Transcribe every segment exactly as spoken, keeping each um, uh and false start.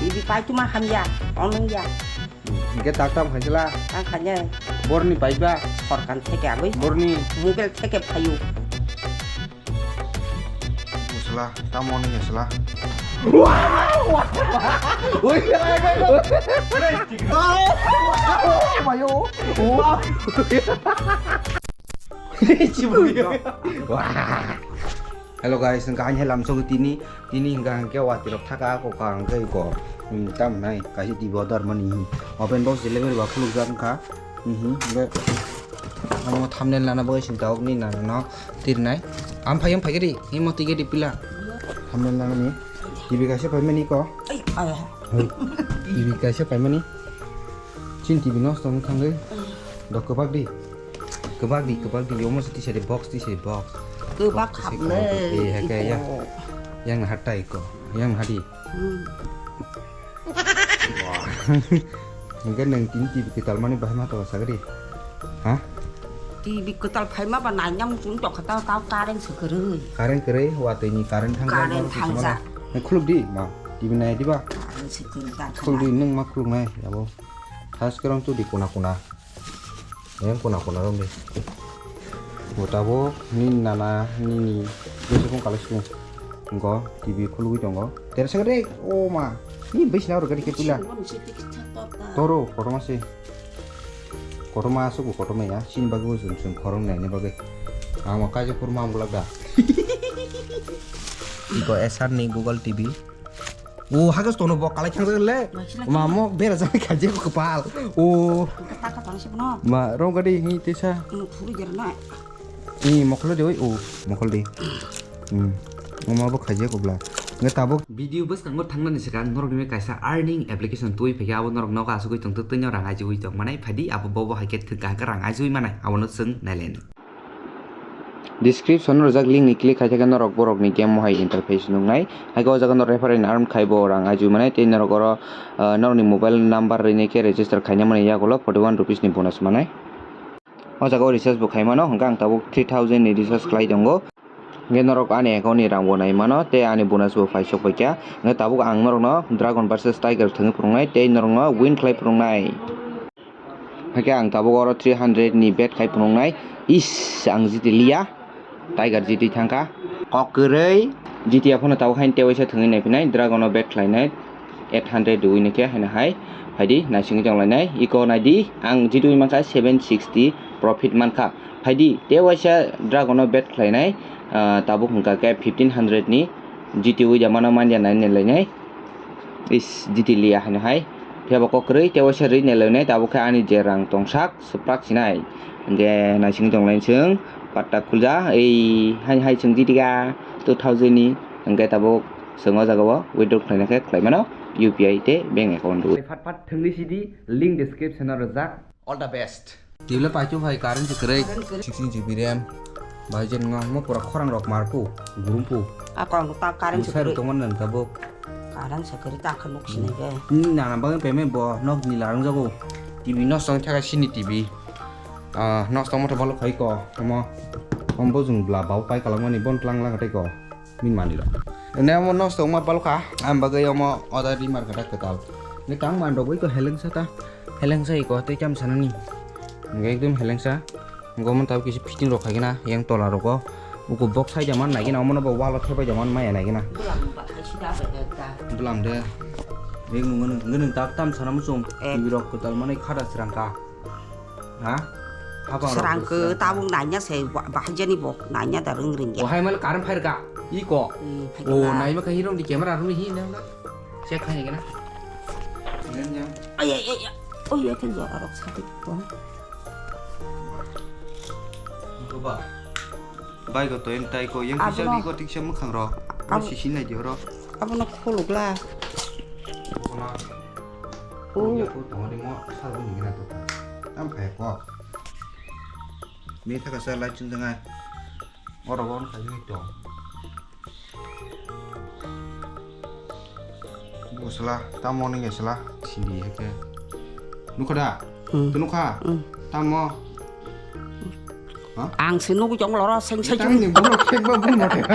Ibi paituma hamya, onungya. Hingke tak tam khaisila. Ang khanya. Borni paiba. Sorkan theke agoi. Borni. Mobile theke phayu. Usla, tamo ni usla. Ui, mayo. Wah. Hello guys, hingke ang helam sogo tini, tini hingke hingke watwi rok thaka ako ka hingke ko, hmm, tam nai kaisa T V order mani, hmm, open box delivery ba khuluk jak wngkha, hmm, hingke amo thumbnail nana bagwi sing tabuk ni nana no tirnai, am phai phai gadi, himo tigedi pila, thumbnail nana ni, T V kaisa phai mani ko, Ai, ai. Hai, T V kaisa phai mani, chin T V nosto wng thangwi, dok kwbak di. Kwbak di, kwbak di, yomo se tisari box, tisari box. Kwbak. Box tisari hapnai, kwbak di. Eh, hake, ya. Iko. Yang hatai ko, yang hadi. Hmm. Wah. Hingke nang tini T V kwtal mani bahai ma to sagadi. Ha? T V kwtal phaima ba nanya muchung tokha ta, ta current swkari. Current kwrwi, watwi ni current thang. Current thangja. Nang khuluk di ma, T V nai di ba. Current swkari ta. Khuluk di, nang ma khuluk nai, yabo. Thas kerong tu di kuna kuna. Yang kona kona rong de. Bo tabuk ni nana nini bwswkung kalai sukung. Go T V khulugwi tongo. Tersa gede, o ma. Ni bwsna oro gari ke pila. Toro, kotorma se. Kotorma asuku kotorma ya. Sini bagwi bo jum sum khorong naini bagwi. Ang ma kaisa kurma ang bulak da. Iko S R ni Google T V. O hagas tono bo kalai thang le. Mamo bera jani khaje ko kepal. O. Taka tang si bono. Ma rong gadi hi tesa. Phuru jer na. Ni mokol de oi o mokol de. Hmm. Oma bo khaje ko bla. Nge tabuk video bwskango thangnani swkang norokni kaisa earning application twi phaikha, abo norok nogo asugwi tongtwk, twino rang ajiwi tongmanai, phaidi abo bobo hai khe thwk kahaka rang ajiwi manai, abono chwng nailaini. Description o rijak link ni click khai thakhe norok borok ni game mohai interface nuknai. Haikhe o jaga no refer and earn khai bo rang ajiwi manai tei norok oro, ah, norok ni mobile number rinai khe register khaina mani yagulo forty one rupees ni bonus manai. O jaga o recharge bo khai mano, hwnkhe ang tabuk three thousand ni recharge khlai tongo. Hwnkhe norok ani account ni rang bo nai mano tei ani bonus bo phai sok pai kha. Hwnkhe tabuk ang norok no Dragon versus Tiger thwngwi phunuknai tei norok no win khlai phunuknai. Hakhe ang tabuk oro three hundred ni bet khai phunuknai. Is, ang jiti liya. Tiger jiti thangkha. Kok kwrwi jiti aphano tabuk hain tewaisa thwngwi naiphinai. Dragon o bet khlainai. Eight hundred riwi nokhe haino hai. Phaidi naisingwi tonglainai. Iko naidi. Ang jitiwi mankha seven sixty profit mankha. Phaidi tewaisa Dragon o bet khlainai. Ah, tabuk hwnkha khe fifteen hundred ni jitiwi da mano manya nai nai lainai. Is, jiti liya haino hai. Phiya bo kok kwrwi, tewaisa rwi nelonai, tabuk khe ani je rang tongsak, swprak sinai. Hwnkhe naisingwi tonglaini chwng, patta khulja, ei, hai, hai chwng jiti ga, two thousand ni, hwnkhe tabuk chwng o jaga o withdraw khlaina khe khlai mano, U P I tei bank account rwi. Phat phat thwngwi sidi, link description o rwjak. All the best. Tibla paichung hai current se kwrwi. Current kwrwi. Sixteen G B RAM. Bai jen ngo mo pura khorang rok marpu, gurumpu. A kong ta current se kwrwi. Tongo nang tabuk. Current se kwrwi ta kha nuk sinai ge. Hmm, nana bagwi payment bo nok ni larang jago. T V nosto wng thaka sini T V. Ah, nosto mo to balo khai ko. Mo. Om bo jung bla bau pai kalang mani bon tlang lang tai ko. Min mani rok. Ene omo nosto wngma palkha, ang bagwi omo order ri mar kha ta kwtal. Ni tang man rok bai ko helengsa ta, helengsa iko tei cham sanani. Hingke ekdom helengsa. Hingke omo tabuk kisa fitting rok khaikhe na, yang tola rogo. Uko box hai jaman naikhe na, omono bo wall o thepai jaman maya naikhe na. Bwlang ba khai sida bai da. Bwlang de. Ek nung nung nung tak tam sana muchung. Eh. T V rok kwtal manwi khada srang ka. Ha? Hapang rok. Srang khe tabuk naina se, ba-, bahai jani bo naina da rwng rwngya. Bo hai mal current fire ka. Iko. Hmm, fire ka. O, naima khe hirong di camera rwng hi nang na. Check khai gana. Nang yang. Ay, ay, ay, ay. Oh, ya, thank you, arok sadi ko. Iko ba. Bai go to en tai ko, yang kisa. Abono. Iko tiksa mukhang ro. Abo. Sisi nai di ro. Abono khulugla. Abono. Oh. Ya ko to de mo sar bo ni na to. Am khai ko. Ni thaka sa light chung jangai. Oro bon khai ni to. Bosla, tamo ni gesla. Sindi hake. Nukha da? Hmm. Tu nukha? Hmm. Tamo? Ha? Ang se nugui tongo loro seng seng. Tamo ni bono khek ba bono khek.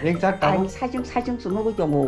Yang chat tamo? Ang sajung sajung se nugui tongo.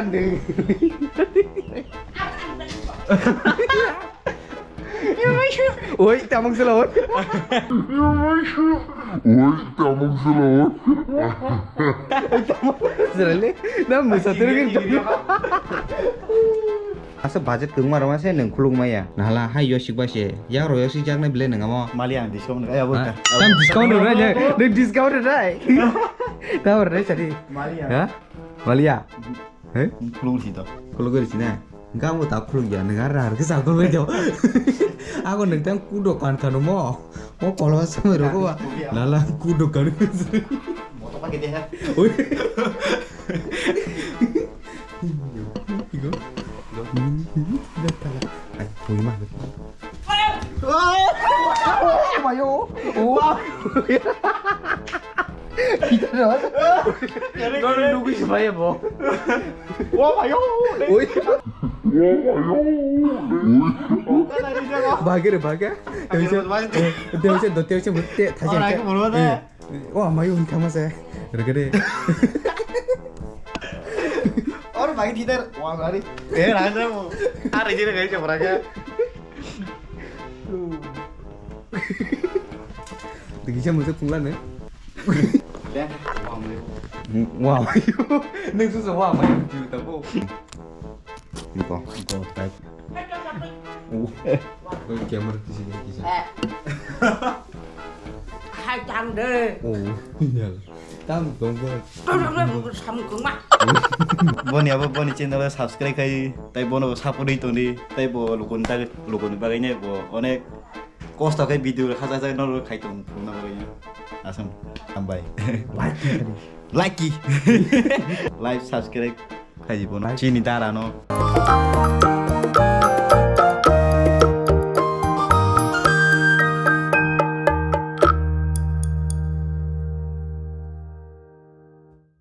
Jan de. Oi, tamang sila oi. Oi, tamang sila oi. Sila le, na musa turu gin. Asa budget kung maro mase nung khulung maya. Nahala hai yosik ba se. Yang ro yosik jak na bile nung amo. Mali ang discount kaya bo. Ha? Tam discount ro na, nung discount ro na. Tam ro na sadi. Mali ang. Ha? Mali ya. He? Khulugwi si to. Khulugwi si na? Gamo ta khulugya, nang ar ar kisa khulugwi to. Ako nang tang kudo kan kanu mo. Mo kolwa samai rogo ba. Khulugya. Lala kudo kan. Moto pa kete ha. Oi. Igo. Igo. Ai, pui ma. Mayo. Wow. Kita dah. Kau nunggu siapa ya, Bo? Wah, ayo. Oi. Bagir, bagir. Dia bisa, dia bisa, dia bisa, dia bisa. Orang aku belum ada. Wah, mayu hingkha mase. Regede. Or bagi didar. Wah, mari. Eh, rasa mo. Are jira gari chapra kya? Dikisa mase pungla ne. Wah, mayu. Neng susu wah, mayu. Juta bo. Ito. Ito, type. Oh. Oi, camera di sini, di sini. Eh. Hai, tang de. Oh, iya. Tang dong, Bo. Tang, tang, tang, samung kong ma. Boni abo boni channel subscribe khai, tai bono support di toni, tai bo lukun ta lukun bagai ne bo onek kosto khai video khaja jai no khai tong phuna bagai ne. Asam, hambai. Like. Like. Like subscribe khai di bono. Chini dara no.